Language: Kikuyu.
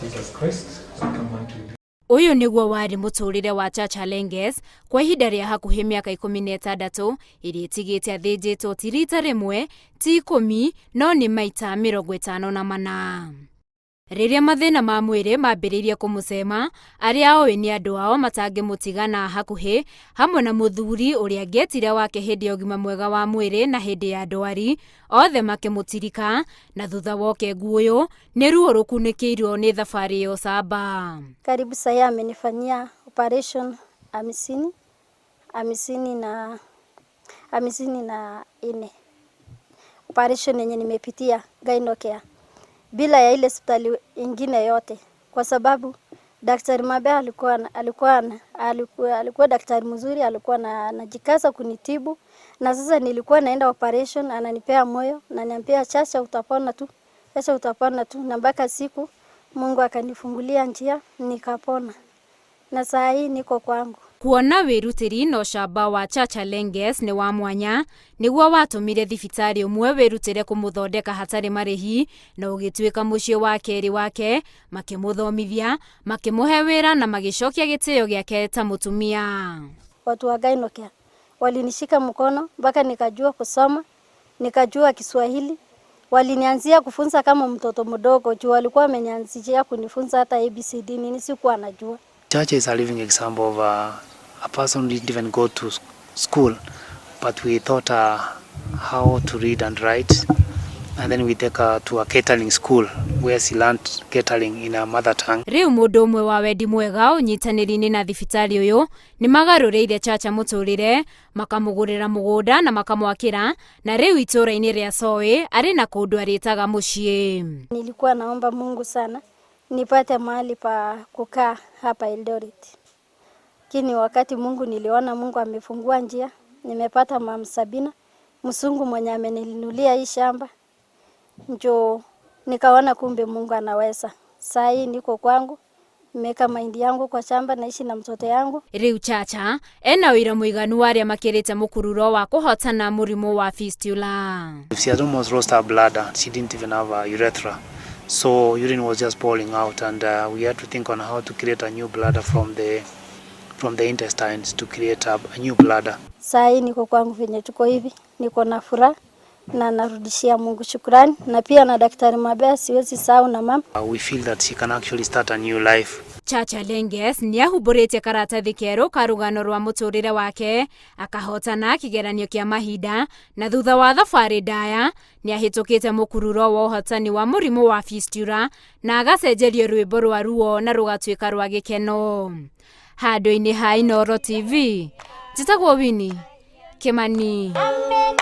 Jesus Christ, I come unto you. Ũyũ nĩguo warĩ mũtũrĩre wa Chacha Lenges kwa ihinda rĩa hakuhĩ mĩaka 16 ĩrĩa ĩtigĩte athĩnjĩtwo ti rita rĩmwe, ti 10, no nĩ maita 54. Rĩrĩa mathĩna ma mwĩrĩ mambĩrĩirie kũmũcema, arĩa oĩ nĩ andũ ao matangĩmũtigana hakuhĩ, hamwe na mũthuri ũrĩa angĩetire wake hĩndĩ ya ũgima mwega wa mwĩrĩ na hĩndĩ ya ndwari, othe makĩmũtirika, na thutha wa ũkengu ũyũ, nĩ ruo rũkunĩkĩirwo nĩ thabarĩ ya ũcamba. Karibu sahii amenifanyia operation 54 operation yenye nimepitia Gynocare bila ya ile hospitali ingine yote, kwa sababu Daktari Mabea alikuwa daktari mzuri, alikuwa anajikaza kunitibu, na sasa nilikuwa naenda operation, ananipea moyo na ananiambia, "Chacha, utapona tu, Chacha, utapona tu," na mpaka siku Mungu akanifungulia njia nikapona, na saa hii niko kwangu. Kuona wĩrutĩri na ũcamba wa Chacha Lenges nĩ wa mwanya nĩguo watũmire thibitarĩ ũmwe wĩrutĩre kũmũthondeka hatarĩ marĩhi na ũgĩtuĩka mũciĩ wa kerĩ wake, makĩmũthomithia, makĩmũhe wĩra na magĩcokia gĩtĩo gĩake ta mũtumia. Watu wa Gynocare walinishika mkono mpaka nikajua kusoma, nikajua Kiswahili. Walinianzia kufunza kama mtoto mdogo juu walikuwa wamenianzishia kunifunza hata ABCD nini sikuwa najua. Chacha is a living example of a person who didn't even go to school, but we taught her how to read and write, and then we take her to a catering school where she learned catering in her mother tongue. Rĩu mũndũ ũmwe wa wendi mwega ũnyitanĩri-inĩ na thibitarĩ ũyũ nĩ magarũrĩire Chacha mũtũrĩre, makamũgũrĩra mũgũnda na makamwakĩra, na rĩu itũũra-inĩ rĩa Soĩ arĩ na kũndũ arĩtaga mũciĩ. Nilikuwa naomba Mungu sana nipate mahali pa kukaa hapa Eldoret. Lakini wakati Mungu niliona Mungu amefungua njia, nimepata Mama Sabina msungu mwenye ameninunulia hii shamba, njo nikaona kumbe Mungu anaweza. Saa hii niko kwangu, nimeweka mahindi yangu kwa shamba, naishi na mtoto yangu. Rĩu Chacha ena ũira mũiganu wa arĩa makĩrĩte mũkururo wa kũhotana mũrimũ wa fistula. She had almost lost her bladder. She didn't even have a urethra. So urine was just pouring out, and we had to think on how to create a new bladder from the intestines to create a new bladder. Saa hii niko kwangu venye tuko hivi, niko na furaha na narudishia Mungu shukrani, na pia na Daktari Mabea siwezi sahau na mama. We feel that she can actually start a new life. Chacha Lenges nĩ ahumbũrĩte karatathi kerũ ka rũgano rwa mũtũrĩre wake, akahotana kĩgeranio kĩa mahinda, na thutha wa thabarĩ ndaya nĩ ahĩtũkĩte mũkururo wa ũhotani wa mũrimũ wa fistula na agacenjerio rwĩmbo rwa ruo na rũgatuĩka rwa gĩkeno. Handũ-inĩ ha Inooro TV, njĩtagwo Winnie Kimani. Amen.